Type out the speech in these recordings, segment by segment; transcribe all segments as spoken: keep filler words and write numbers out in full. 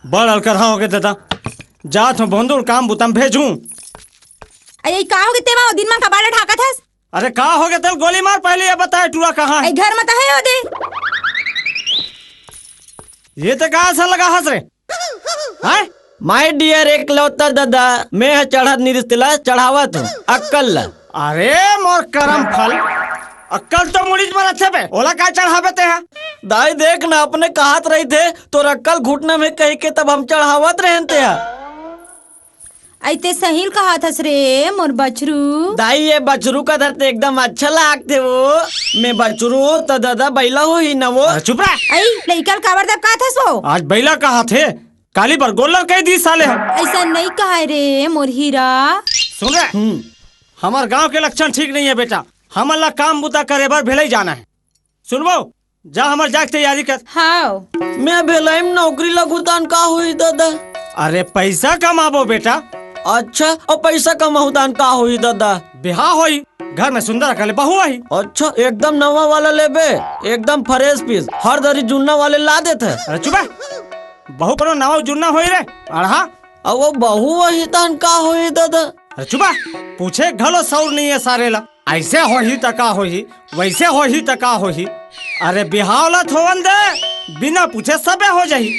बड़ अलकरहा होगे दादा। जात हूँ भोंदू ल काम बुता म भेजूं। अरे, का होगे तेमा? दिन मा कबाड़ा ढाकत हस? अरे, का होगे तेला गोली मार, पहले ये बताए टूरा कहाँ हे? ए, घर मा त हे ओदे। ये ते का असन लगा हस रे? हैं? My dear एकलौता दादा, मैं ह चढ़त निरिस तेला चढ़ावत हूँ, अक्कल ला। अरे मोर करम फल, अक्कल तो मुड़ीच मा रथे बे, ओला का चढ़ाबे ते हा? दाई देख ना, अपने कहत रहिथे, तोर अक्कल घुटना में कहिके तब हम चढ़ावत रहेन ते हा। अई ते सही ल कहत हस रे, मोर बछरू। दाई, ये बछरू कथस ते एकदम अच्छा लागथे वो। मैं बछरू त दादा बइला होही न वो। अरे चुप रह। अई, लइका ल काबर दबकात हस वो? आज बइला कहत हे, काली बर गोल्लर कहि दिस साले ह। अइसा नइ कहय रे, मोर हीरा। सुन रे, हम्म। हमर गांव के लक्षण ठीक नइ हे बेटा, हमन ला काम बुता करे बर भेलई जाना हे। सुनबो, जा हमर जाके तैयारी कर। हाव। मैं भेलई म नौकरी लगहूं तहान का होही दादा? अरे पइसा कमाबो बेटा। अच्छा, अउ पइसा कमाहूं तहान का होही दादा? बिहाव होही, घर में सुंदर अकन ले बहू आही। अच्छा, एकदम नवा वाला लेबे, एकदम fresh piece, हर दरी जुन्ना वाले ला देथे। अरे चुप हे, बहू कोनो नवा जुन्ना होही रे, अड़हा। अउ वो बहू आही तहान का होही दादा? अरे चुप हे, पूछे घलो सऊर नइ हे सारे ला। अइसे होही त का होही, वइसे होही त का होही। अरे बिहाव ला थोवन दे, बिना पूछे सबे हो जाही।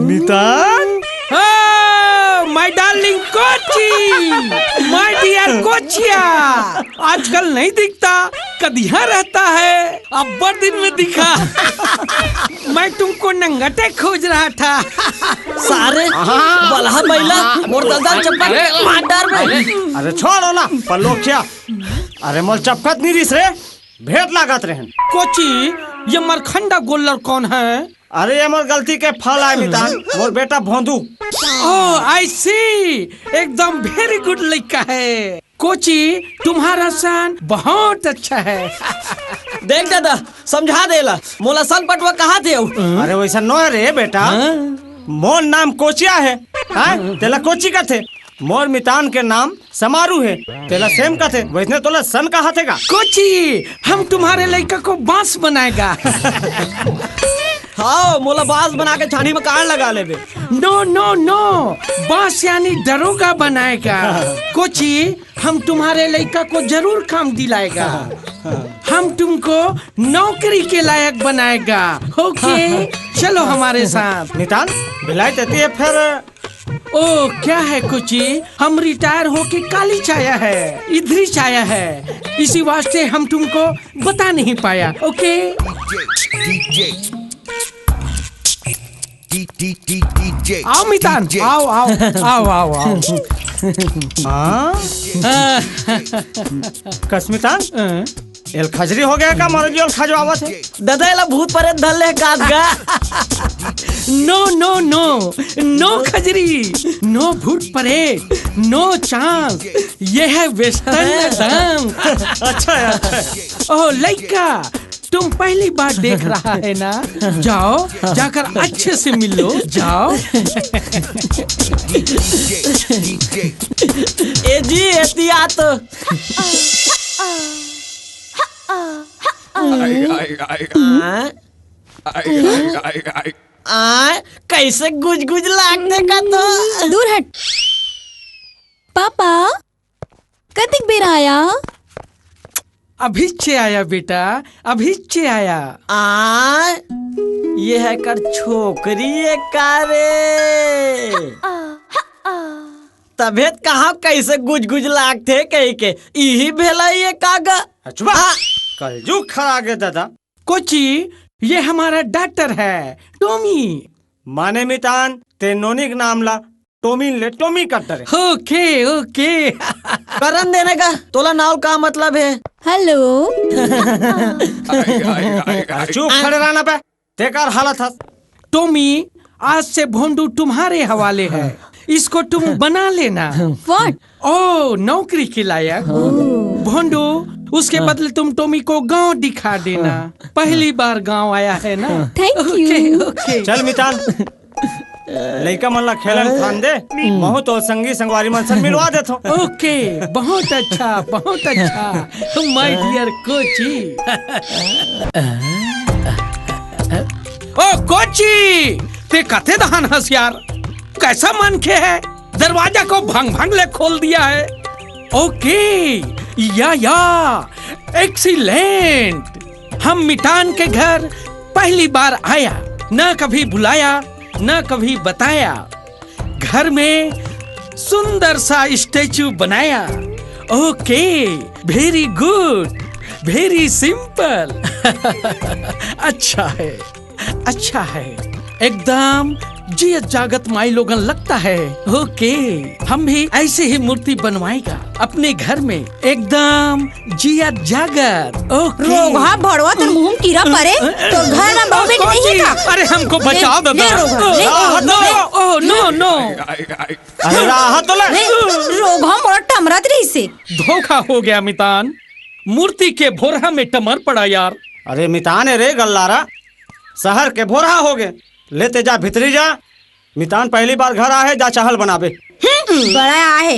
मितान? Oh, my darling Kochi, my dear कोचिया, आजकल नहीं दिखता, कदिहा रहता है, अब्बड़ दिन में दिखा। मैं तुमको नंगटे खोज रहा था। सारे बलहा बइला, मोर ददा चप्पल मार डार बे। अरे छोड़ ओला, पल्लोखिया। अरे मोर चपकत नइ रिस रे, भेंट लागत रहेन। कोची, ये मरखंडा गोल्लर कौन है? अरे ये मोर गलती के फल आय मितान, मोर बेटा भोंदू। Oh, I see, एकदम very good लइका है। कोची, तुम्हारा सन बहुत अच्छा है। देख दादा, समझा दे ला, मोला सन पटवा कहत हे। अरे वइसा नोहे रे बेटा, हाँ? मोर नाम कोचिया हे, हाँ? तेला कोची कथे। मोर मितान के नाम समारू हे, तेला सेम कथे, वइसने तोला सन कहत हे का? कोची, हम तुम्हारे लइका को बांस बनाएगा। हाव, मोला बांस बना के छानी में कान लगा लेबे। No, no, no, बांस यानी दरोगा बनाएगा। कोची, हम तुम्हारे लइका को जरूर काम दिलाएगा। हम तुमको नौकरी के लायक बनाएगा। OK, चलो हमारे साथ। मितान, भिलाई देती है फिर। ओ, क्या है कोची? हम रिटायर होके कालीच आया है, इधरिच आया है, इसी वास्ते हम तुमको बता नहीं पाया। OK? आओ मितान, आओ, आओ, आओ, आओ, आओ। हाँ? कस मितान? हाँ। एला खजरी होगे का, मोर जी ल खजवावत हे? दादा, एला भूत परेत धर ले हे का गा? No, no, no, no खजरी, no भूत परेत, no chance। ये है western dance। अच्छा है, अच्छा है। ओह लइका, तुम पहली बार देख रहा है ना? जाओ, जाकर अच्छे से मिल लो, जाओ। ए जी, एती आ तो। आय, आय, आय, आय। आय, आय, आय, आय। आय, कइसे गुजगुज लागथे का तो? दूर हट। पापा, कतिक बेर आया? अभीच्चे आया बेटा, अभीच्चे आया। आय, ये है कर छोकरी ए का रे? तभे त कहा कइसे गुजगुज लागथे कहिके, इही भेलई ए का गा? अचुबा, हाँ। कलजुग खड़ा गे दादा। कोची, ये हमारा daughter है, टोमी। माने मितान, ते नोनी के नाम ला टोमी ले टोमी कर डरे। OK, OK। करन देने का, तोला नाव का मतलब है? Hello। अरे चुप खड़े रहना बे, तेकर हालत हस। टोमी, आज से भोंडू तुम्हारे हवाले है, इसको तुम बना लेना। What? ओ, नौकरी के लायक। भोंडू, उसके बदले तुम टोमी को गांव दिखा देना। पहली बार गांव आया है ना? Thank you। OK, OK। चल मितान। लइका मन ला खेलन खान दे, महूं तो संगी संगवारी मन से मिलवा देथों। ओके, बहुत अच्छा, बहुत अच्छा, my dear कोची। ओ कोची, ते कते दहान हस यार, कैसा मनखे है, दरवाजा को भंग भंग ले खोल दिया है। ओके, या या, एक्सीलेंट। हम मितान के घर पहली बार आया, ना कभी बुलाया, ना कभी बताया। घर में सुंदर सा स्टैचू बनाया। ओके, very good, very simple। अच्छा है, अच्छा है, एकदम जियत जागत माई लोगन लगता है। ओके, हम भी ऐसे ही मूर्ति बनवाएगा अपने घर में, एकदम जियत जागत। ओके। रोगहा भड़वा, तोर मुंह में कीरा परे, तोर घर में बहू बेटी नहीं है का? अरे हमको बचाओ दादा। ले रोगहा, ले, राहत ले। दो। ओ, नो, नो। अरे राहत तो ले। ले, रोगहा मोर टमरत रहिसे। धोखा हो गया मितान, मूर्ति के भोरहा में टमर पड़ा यार। अरे मितान है रे गल्लारा, शहर के भोरहा हो गए। ले ते जा भीतरी जा, मितान पहली बार घर आहे, जा चाहल बनाबे। हम्म, बड़ा आहे।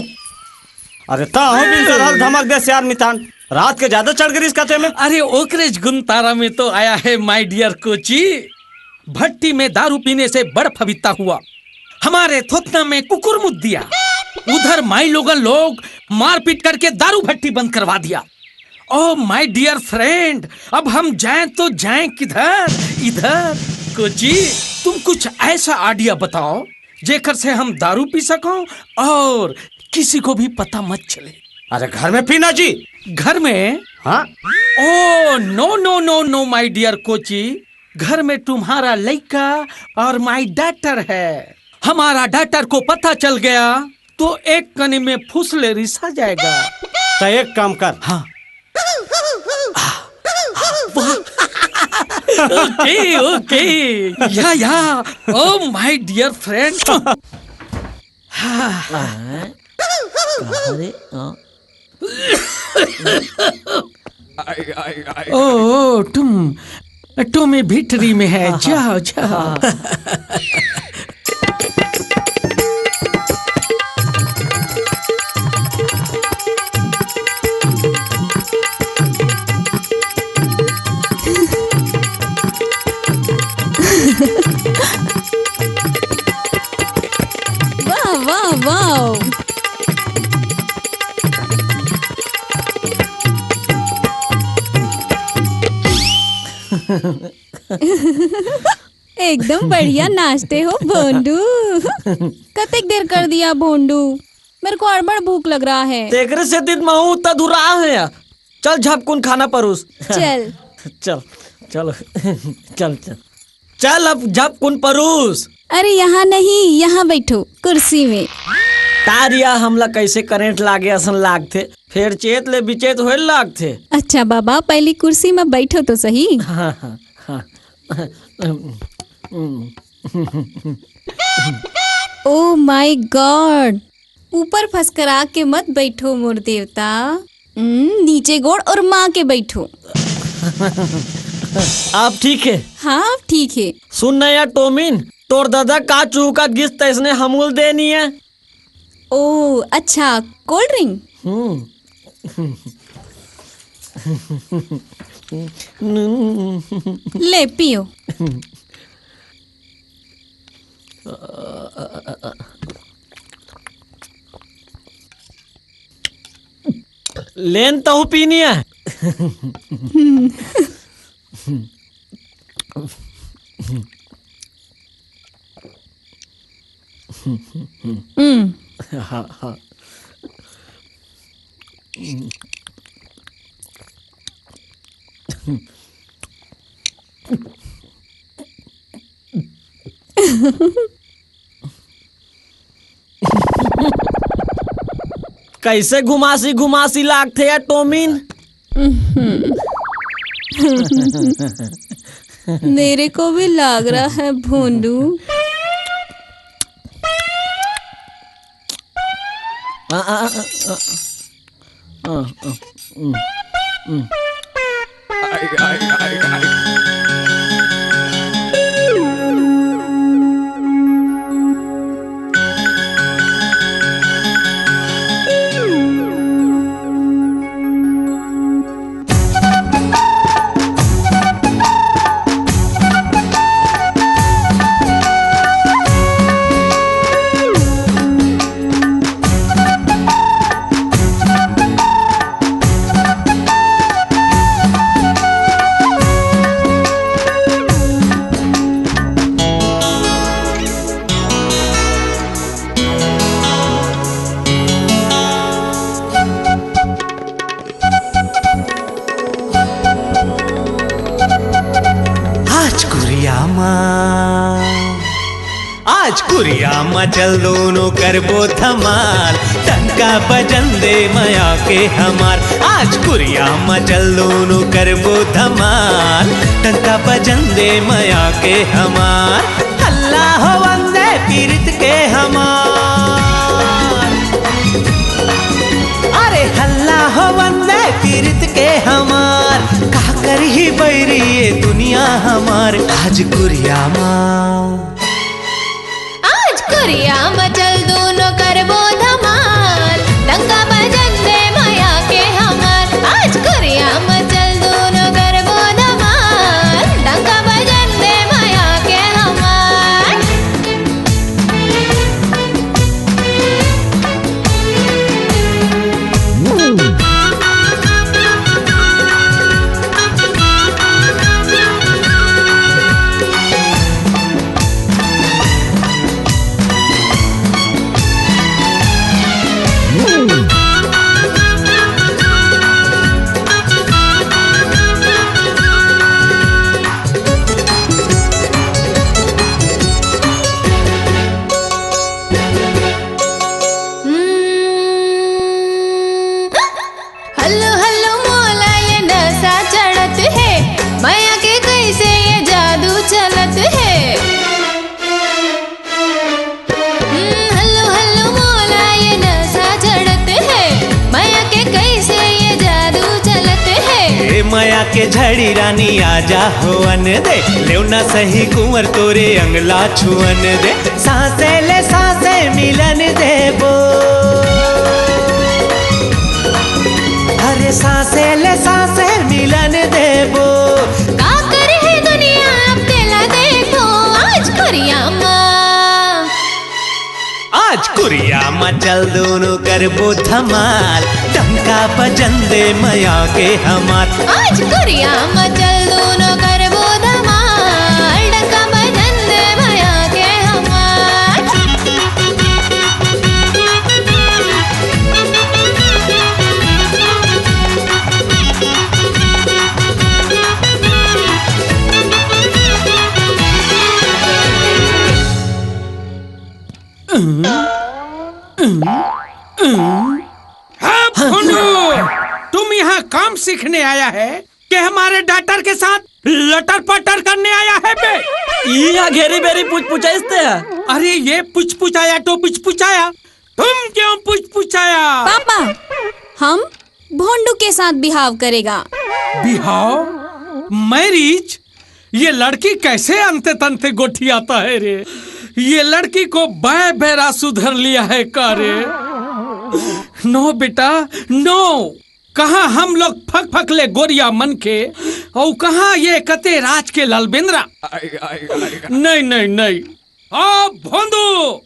अरे ता हो बिन सरहल धमक दे सियार मितान, रात के ज्यादा चढ़ गिरिस कथे में। अरे ओकरेज गुनतारा में तो आया है my dear कोची। भट्टी में दारू पीने से बड़ फबित्ता हुआ, हमारे थोथना में कुकुर मुत दिया। उधर माई लोगन लोग मारपीट करके दारू भट्टी बंद करवा दिया। ओ my dear friend, अब हम जाएं तो जाएं किधर? इधर। कोची, तुम कुछ ऐसा आइडिया बताओ जेकर से हम दारू पी सको और किसी को भी पता मत चले। अरे घर में पीना जी। घर में? हाँ। ओ no no no no my dear Kochi, घर में तुम्हारा लइका और my daughter है। हमारा daughter को पता चल गया तो एक कनी में फुसले रिसा जाएगा। तो एक काम कर। हाँ। ओके ओके, या या। ओ my dear friend। हाँ। कहाँ रे? हाँ। ओ, ओ, टुम, टुमी भितरी में है, हाँ, हाँ। जाओ, जाओ। हाँ। वाह, वाह, वाह। एकदम बढ़िया नाचते हो भोंडू। कतेक देर कर दिया भोंडू, मेरे को अड़बड़ भूख लग रहा है। तेकरे सेती महूं त धुरा है। चल झपकुन खाना परोस। चल। चल, चल, चल, चल। चल अब झपकुन परोस। अरे यहाँ नहीं, यहाँ बैठो कुर्सी में। तारिया हमला कैसे करंट लागे असन लागथे, फेर चेत ले बिचेत होए लागथे। अच्छा बाबा, पहली कुर्सी में बैठो तो सही। हाँ, हाँ, हाँ। Oh my God, ऊपर फसकरा के मत बैठो मोर देवता। हम्म, नीचे गोड़ ओरमा के बैठो। अब ठीक है? हाँ, अब ठीक है। सुन ना यार टोमिन, तोर दादा का चुहकत गिस तैसने हमूल देनी है। ओ, अच्छा, cold drink? हम्म। ले, पियो। लेन तहु पीनी है। हम्म। हाँ, हाँ। कैसे घुमासी घुमासी लागथे या टोमिन? मेरे को भी लाग रहा है भोंडू। आ, आ, आ, आ, आ, आ, उम, उम। कुरिया म चल दोनों करबो धमाल, टंका बजन दे मया के हमार। आज कुरिया म चल दोनों करबो धमाल, टंका बजन दे मया के हमार। हल्ला होवन दे पीरित के हमार, अरे हल्ला होवन दे पीरित के हमार। का करही बैरी ये दुनिया हमार, आज कुरिया मा। आज कुरिया म चल दोनों करबो धमाल, टंका बजन दे मया के हमार। आज कुरिया म चल दोनों करबो धमाल, टंका बजन दे मया के हमार। हल्लो हल्लो मोला ये नशा चढ़त हे, मया के कैसे ये जादू चलत हे। हल्लो हल्लो मोला ये नशा चढ़त हे, मया के कैसे ये जादू चलत हे। ए मया के झड़ी रानी आजा होवन दे, लेवना सही कुंवर तोरे अंगला छुअन दे। सांसे ले सांसे मिलन देबो, अरे सांसे ले सांसे मिलन देबो। का करही दुनिया अब तेला देखो, आज कुरिया मा। आज कुरिया मा चल दोनों करबो धमाल, टंका बजन दे मया के हमार। आज कुरिया मा चल दोनों करबो धमाल, टंका बजन दे मया के हमार। हाँ, भोंडू, तुम यहाँ काम सीखने आया है कि हमारे डॉक्टर के साथ लटर पटर करने आया है बे? यहाँ घेरी बेरी पूछ पूछाइस ते है। अरे ये पूछ पूछाया तो पूछ पूछाया, तुम क्यों पूछ पूछाया? पापा, हम भोंडू के साथ बिहाव करेगा। बिहाव? मैरिज? ये लड़की कैसे अंते तंते गोठियाता है रे? ये लड़की को बै बेरा सुधर लिया है का रे? नो बेटा, नो। कहाँ हम लोग फक फक ले गोरिया मन के, और कहाँ ये कते राज के ललबेंदरा? नहीं, नहीं, नहीं। आ भोंदू,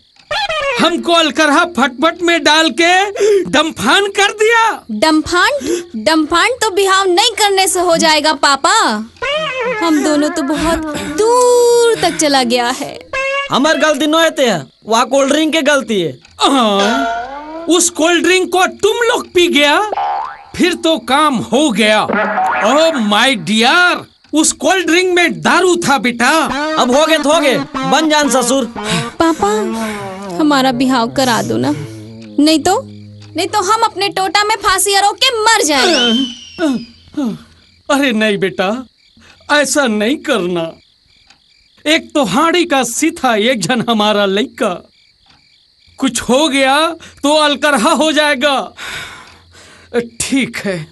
हमको अलकरहा फटफट में डाल के डम्फान कर दिया। डम्फान? डम्फान तो बिहाव नहीं करने से हो जाएगा पापा। हम दोनों तो बहुत दूर तक चला गया है। हमर गलती नो है ते, वह कोल्ड ड्रिंक के गलती है। हाँ, उस कोल्ड ड्रिंक को तुम लोग पी गया, फिर तो काम हो गया। ओ माय डियर, उस कोल्ड ड्रिंक में दारू था बेटा। अब हो गए तो हो गए, बन जान ससुर। पापा, हमारा बिहाव करा दो ना, नहीं तो, नहीं तो हम अपने टोटा में फांसी अरोग के मर जाएंगे। अरे नहीं बेटा, ऐसा नहीं करना। एक तो हाड़ी का सीथा एक झन हमारा लइका, कुछ हो गया तो अलकरहा हो जाएगा। ठीक है,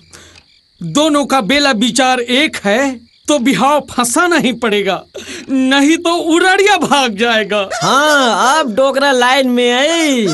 दोनों का बेला विचार एक है तो बिहाव फंसाना ही पड़ेगा, नहीं तो उड़ाड़िया भाग जाएगा। हाँ, अब डोकरा लाइन में आई।